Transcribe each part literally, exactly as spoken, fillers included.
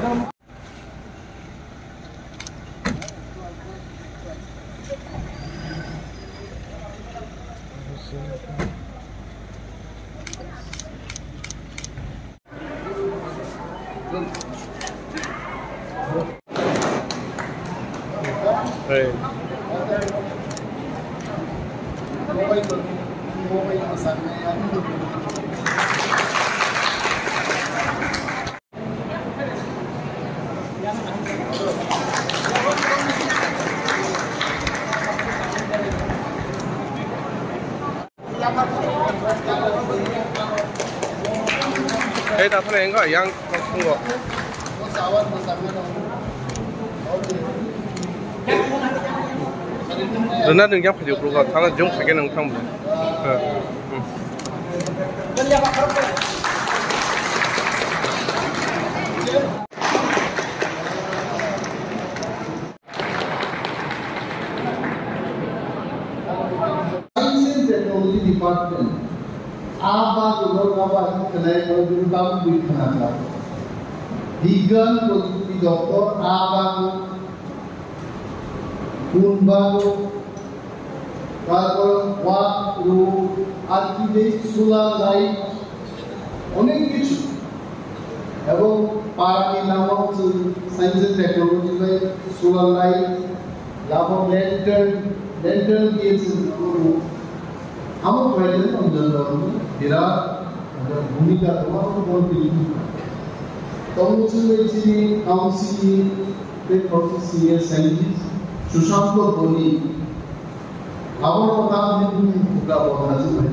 Hey. Hei, ta phano engkha yang tongo. Rwna nwng yang phaidio bro, thangna jung khaikhe nwng thang bro. Science and Technology Department, a bago no kaba khlai no juru tam bui khna kha. Bigyan Projukti Doptor, a bago, kun bago, tarpor wak, ru, architect, solar light, onek kichu. Ebong parani namo chwng science and technology bai solar light, labo lantern, lantern diye chwng namo. Amo khlainani onjol rok birat bhumika tongo, amo bor bini. Tongo chwng bai chini council ni tei council senior scientist Sushant Boni. Abono ta bini bumung bugra bo hajwk bai.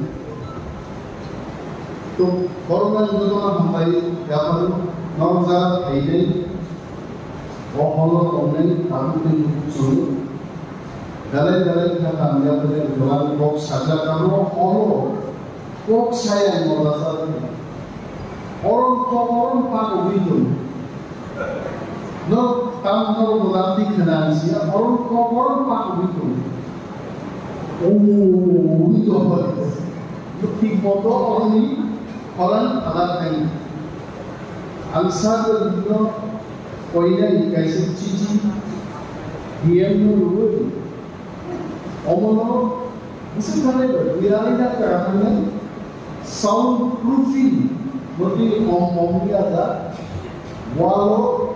To, borokno jotono hambai yapharo, norok jaga phainai, o holo tongnai, tabuk tei chwng belai belai kha tangya belai belai kok sajak abo holo. Kok saya mola sa. Oron kok oron pa ko bitu. No tam no mola ti khana sia oron kok oron pa ko bitu. O bitu hol. Lukti poto oroni holan ala kai. Ang sa ko bitu koina ni kaisa chichi. D M no ruwe. Omono bwswk thangwi rw, birali na kwrak thangwi sound proofing bwtwi om om wngya jak. Walo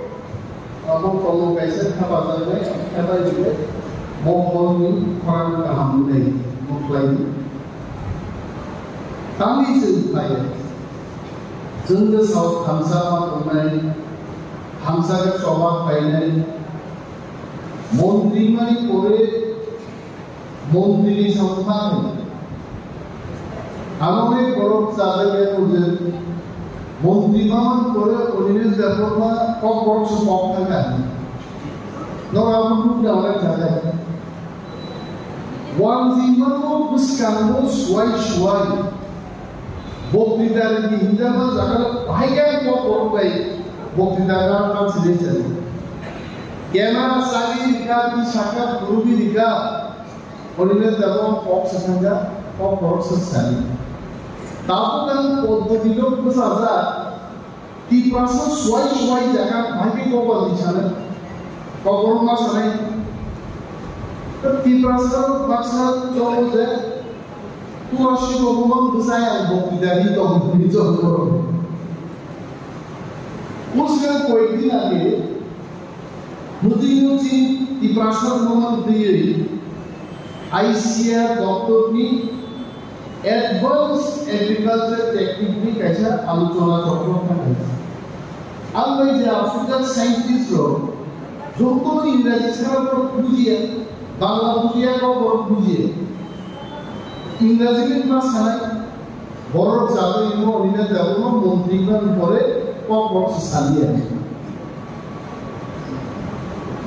abo tongo kaisa thepajaknai, thepai rwkhe mohorni khorang kaham wngnai mukhlai. Tamni chwng khlaiya. Chwng bwsao thamsa ma tongnai, thamsa khe choba khlainai. Montri mani pore montri ni samung tangwi. Amo bai borok chajak ya puje. Montri mamani pore Onimesh Debbarma kok borok se kok thangkha. Noro abo nukna onek chajak. Wanjima no bwskango suwai suwai. Boktwita rwdi hinjak ma jaga no bahai khe ang kok borok bai boktwita rwna tang sini chari. Kema sagi rika, ti saka phurubi rika. Onine tabo kok sathangja, kok borok sa sani. Tabuk ang poddoti no bwsajak. Tiprasa suwai suwai jaga bahai khe kokor ni sana. Kokor ma sanai. Tiprasa baksa tongo je tura siko bumang bwsai ang boktwita ri tongo hwnwi tongo. Usga koyekdin age muti muti Tiprasa bumang twiwi I C R doptor ni Advanced Agriculture Technique ni kaisa alochona chokro kha kaisa. Ang bai je asukjak scientist rok joto Ingraji sara borok bujiya, Bangla bujiya, kok borok bujiya. Ingraji ni ma sanai, borok jagwi imo onina jago no montri ban pore kok borok se saliya.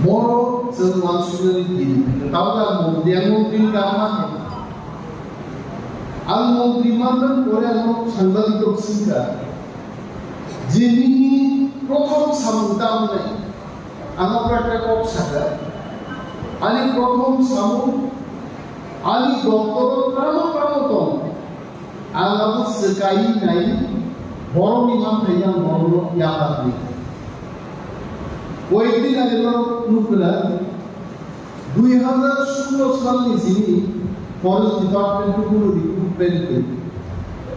Borok chwng uansuknani din, tabuk ang montri, ang montri ni kaam ma khe. Ang montri manna pore ang sangbadik rok singkha je nini prothom samung tamo nai. Ang o kok saka. Ani prothom samung, ani doptoro tamo tamo tong. Ang abo swkai nai, borokni manthai ang borokno yaphardi. Koyekdin age norok nukla, dui hazar solo salni simi forest department-o kuno recruitment kwrwi.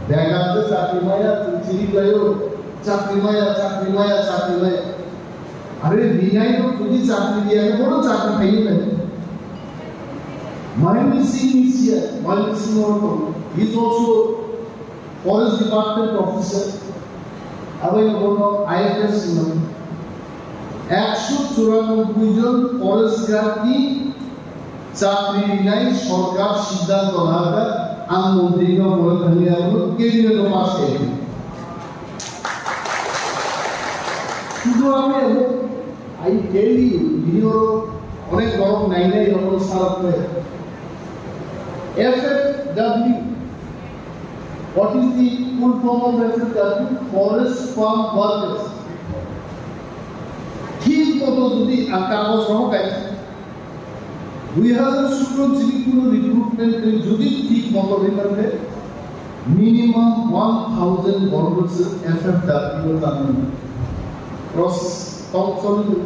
Bega je chakri maya, chwng chiri khlaio, chakri maya, chakri maya, chakri maya. Are rinai no jodi chakri diya, bono chakri khaio nai. Maini Singh is here, Maini Singh Orton, he is also Forest Department officer, abo bono I F S hino. Ekso churanobboi jon forest guard ni chakri rinai sorkar siddhanto laha, ang montri no bole thangwi abo cabinet o pass khaikha. Sudu ami abo, I tell you, bini oro onek borok nainai, onek salak nai. F F W, what is the full form of F F W? Forest Farm Workers. Thik moto jodi ang kagoj rohor khai, dui hazar sutro jili kuno recruitment khe jodi thik moto ri thangkhe, minimum one thousand borok se F F W o tangmani process tong choli.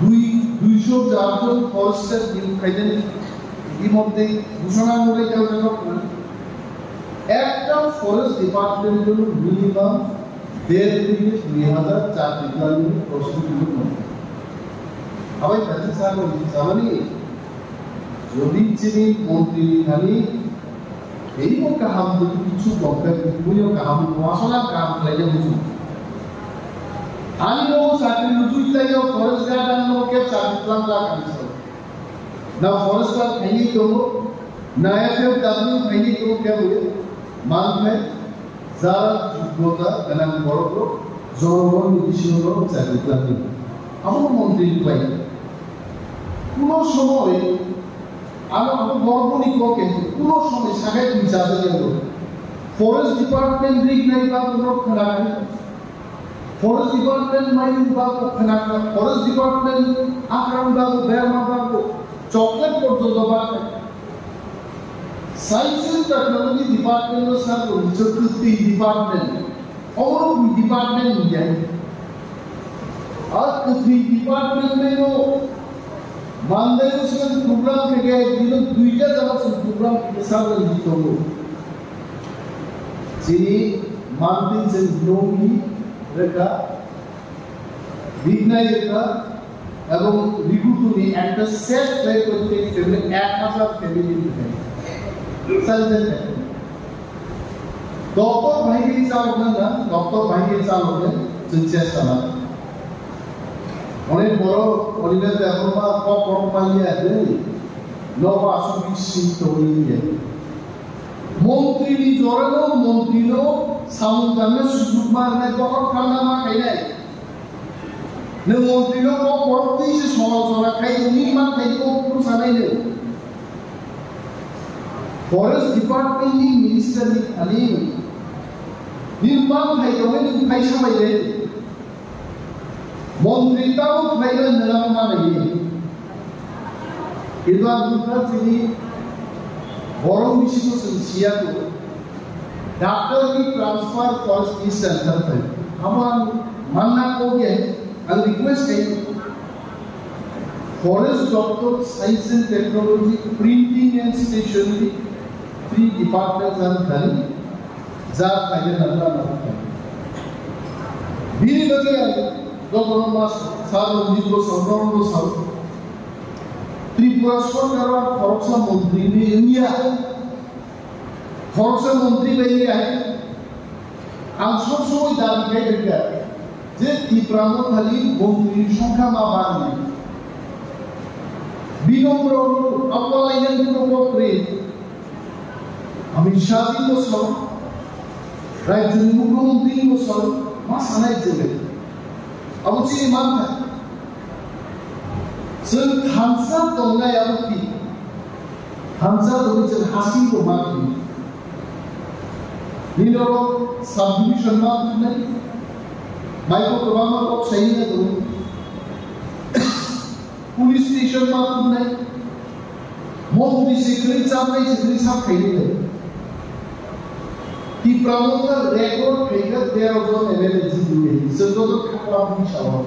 Dui, duisho jar jon forest niyok khaidani imodde ghoshona mole kal jano. Ekta forest department o minimum der theke dui hazar chakri tangmani prostuti rok. Abai khachi sabo samani jodi chini montri ni thani Teibo kaham jodi kichu tongkhe, buino kaham, wasona kaham khlaina muchung. Ani no chakri rujui tlaio, forest guard ang no khe chakri tlang la kani salo. Na forest guard khaini tongo, na F F W khaini tongo khe bui, man khe jara jugota ganang borok rok, jonogoni bisingo rok chakri tlangni. Abo montri ni khlai. Kuno somoi Aro abo borok boni kok khe kuno somoi sakai twi chajak ya bo. Forest department rik nai ba kuno khwna khai. Forest department mai ba ko khwna khai. Forest department akram ba ko berma ba ko chocolate porjonto ba khai. Science and technology department no sa ko nicho kwtwi department. Omo rok ni department ni jai. A kwthwi department ni no mandai o sing program khe khe dino duita jaga sing program khe khe sabra ni tongo. Chini mandai sing nongni reka, bignai reka, Ebong Rikutu ni ekta set khlai prottek family ek hazar family ni thai. Sal den thai. Doctor bhai ni chalok na na, doctor bhai ni chalok na, chwng chesta na. Onek borok, Oliver Debbarma, kok borok maliya dei. Nogo asuk bisi tongwi ya. Montri ni jora no, montri no, samung tangna sujug ma, na dokor khanna ma khainai. Nwng montri no kok borok twi se soal sora khai tongwi man khai kok bwsa nai nwng. Forest department ni minister ni thani nwng man khai tongwi nwng khai samai le. Montri tamo khlai le nwng ma nai. Kintu ang nukha chini borok bisingo chwng siya ko. Doctor ni transfer forest ni center thai. Amo ang manna kok ya, ang request khai. Forest Doctor, Science and Technology, Printing and Stationery, three departments ang thani, ja khaina nangma nangma. Bini bagwi ang Doctor Mas Sir Ranjit Bosal, Ranjit Bosal, Tripura Sorkar o khoroksa montri ni wngya. Khoroksa montri bai hai, ang sob somoi dabi khai rwkha je Tipra Mothani montri songkha ma bangni. Binombro abo lainani kuno kok kwrwi. Amit Shah ni bosong, rajyoni mukhyamantri ni bosong ma sanai jene. Abo chini mantha. Chwng thansa tongnai abo ki? Thansa tongwi chwng hasing bo ma kini. Nini oro subdivision ma tongnai. Maiko kwbangma kok saina tongo. Police station ma tongnai. Montri se kwrwi chamnai se kwrwi sak khainai. Tipra Motha record khaikha tero jon M L A G D A. Chwng joto khakla bui sao.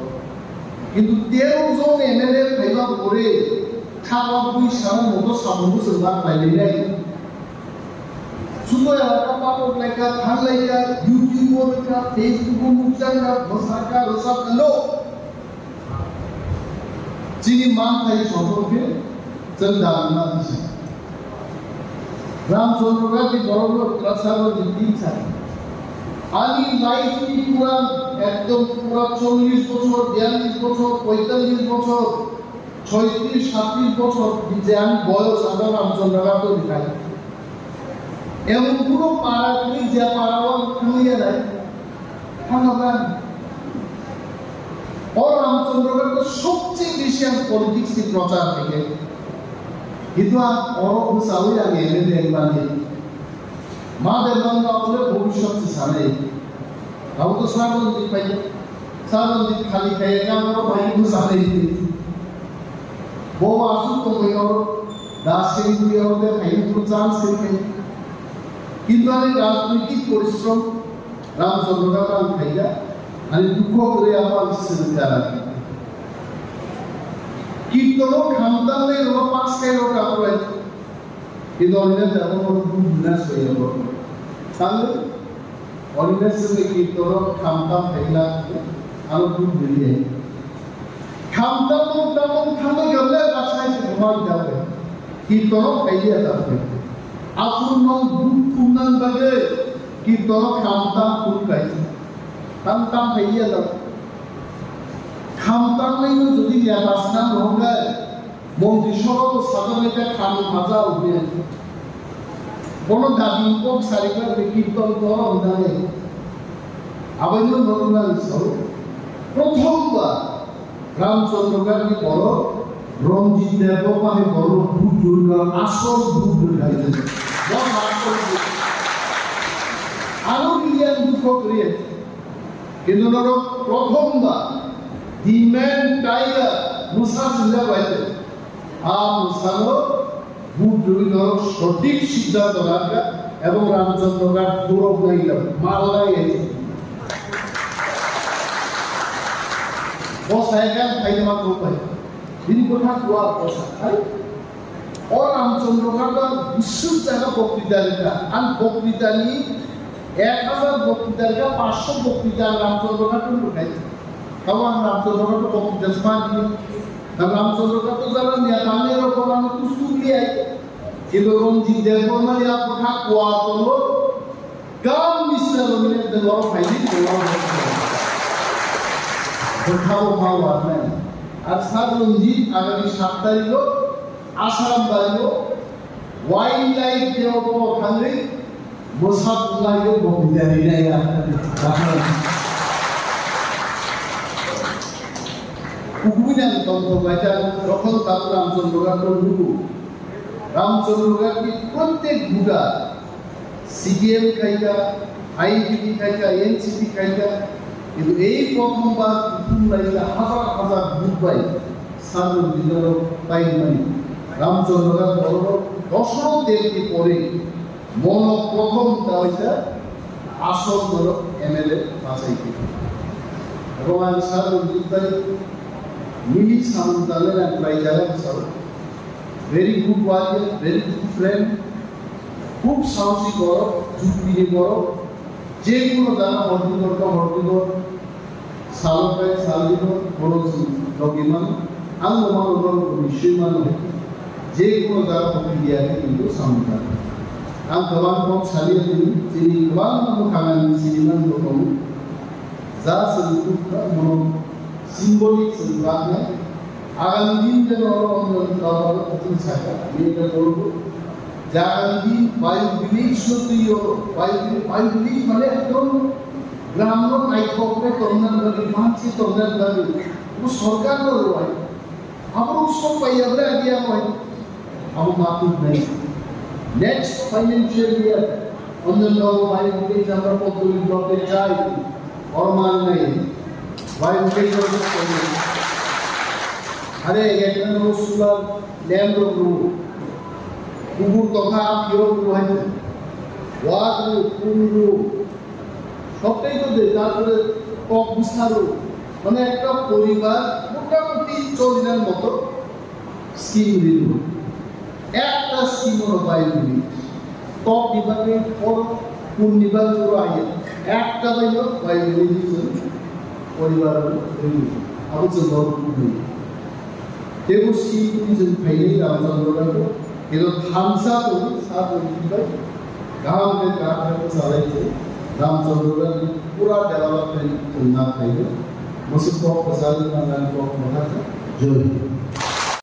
Kintu tero jon M L A phaiba pore thangma bui sana moto samung bwswk ma khlailainai. Sudo elaka patok laikha, thanglaiya, YouTube-o rwkha, Facebook-o mukchangkha, bwsakha, rwchapkha, no. Chini manthai soto khe chwng dalma disa. Ramchandra Gandhi borokno kwrwsano di tin sari. Ani life ni pura ekdom pura chollish bochor, biyallish bochor, poitallish bochor, soitrish, sattrish bochor je ani boyos abo Ramchandra Gandhi ni khai. Emon kuno para kwrwi je para o thangya nai. Thangya nai. O Ramchandra Gandhi sobcheye besi ang politics ni prochar khaikhe. Kintu ang oro bwchaui ang M L A wngmani. Ma Debbarma hwnle bhobishyot se sanai. Abo to Sir Ranjit bai, Sir Ranjit khali khaye khe abo bai bwchanai. Bo aswk tongwi oro da sengwi oro de khaini phuru chance se khe. Kintu ani rajnoitik porishrom Ramchandra Gandhi ang khaida, ani dukho kwrwi abo ang swrwngkha. Kirtono khamtamnai rwma pass khairok akwlai. Kintu onine abo no duk bina soyabo. Tangwi onine swngwi kirtono khamtam khaila ano duk bini. Khamtam no tamung thamwi gamle basai se khumang jabe. Kirtono khaiya jabe. Aphuru no duk khumnang bagwi kirtono khamtam khum kai. Khamtam khaiya jabe. Khamtam nai no jodi ya basnang hongkai. Montri Sobha bo sajagwi khe khamung haja hwnwi. Bono dabi kok sari khe kirtan toro hwnjani. Aboino normal soro. Prothom ba Ramchandra Gandhi borok Ranjit Debbarma hai borok bhut rwkha, asol bhut rwkha. Bo asol bhut. Aro kiliyan dukho kriye. Kintu norok prothom ba, the man tiger, mwsa sinjak bai tong. A mwsano bhut rwui norok sothik siddhanto lakha ebong Ramchandra Ghat borok nai ya, malai ya. Bo sai khe ang phaima kok bai. Bini bwkha kuar kosa, hai? O Ramchandra Ghat o bwswk jaga boktwita rwkha. Ang boktwita ni ek hajar boktwita rwkha, panchsho boktwita ang Ramchandra Ghat o rwkha. Tamo ang Ramchandra Ghat o boktwita se mani. Ang Ramchandra Ghat o jala niya tangwi rok ano kusuk liyai. Kintu Ranjit Debbarma ni a bwkha kuar tongo. Kam misra romine de loro phaidi de loro. Bwkhao ma warnai. Ar Sir Ranjit agami sat tarikh o Assam bai o Wildlife Day o bo thangwi mwsa tunglai o bo bidari nai ya. Kubui nang tong tong bai ta rokhon ta Ramchandra Ghat tong lugu. Ramchandra Ghat ni prottek buda C P M khaika, I N P T khaika, N C P khaika, kintu ei prothom bar kuthum laila hazar hazar vote bai Sir Ranjit no paimani. Ramchandra Ghat borok dosho debni pore mono prothom ta waisa asol borok M L A bachai khe. Ebong ang Sir Ranjit bai mili samung tangnai ang khlai jaga bwsao. Very good warrior, very good friend. Khub sahasi borok, jukti ni borok. Je kono jaga hordi dorkar hordi dor. Salo kai sal dino, bono chwng logi mano. Ang no mano, bono bo nischoi mano. Je kono jaga hordi diya khe kintu samung tango. Ang kwbang kok saliya tini, chini kwbang no khangani chini mano bo tongo. Ja chwng tubkha mono symbolic chwng baknai. Agami din de no oro mono tubkha mono kutung saka, ni de bolbo. Ja agami din bayu village no twi oro, bayu village, bayu village mane ekdom gram no naithok khe tongna bagwi, manchi tongna bagwi. Bo sorkar no rwai. Aborok sok pai ya ble agi ya bai. Abo ma tu nai. Next financial year, onno no bai bukui jamra potoi block e jai. Or man nai. Bai bukui jamra potoi. Are, ekna no solar lamp ro ru. Kubur tokha ap yo ru hai. Wak ru, kum ru. Soktai to de, tarpore kok bisna ru. মানে একটা পরিবার মোটামুটি চলিনার মতো স্কিম ঋণ। একটা স্কিমও বাইরে নেই। টপ বিভাগে পর কোন বিভাগ পুরো আগে একটা বাইরে বাইরে নেই। পরিবার ঋণ। আবু যে বড় নেই। Tebo si tini chwng phainai Ramchandra Rao, kebo thamsa tongwi sa tongwi bai, kaham khe kaham khe bwchalai twi Ramchandra Rao ni pura development chwng na phaio. Bwswk kok kwchangni mangan kok kwthar khe. Joi Hind.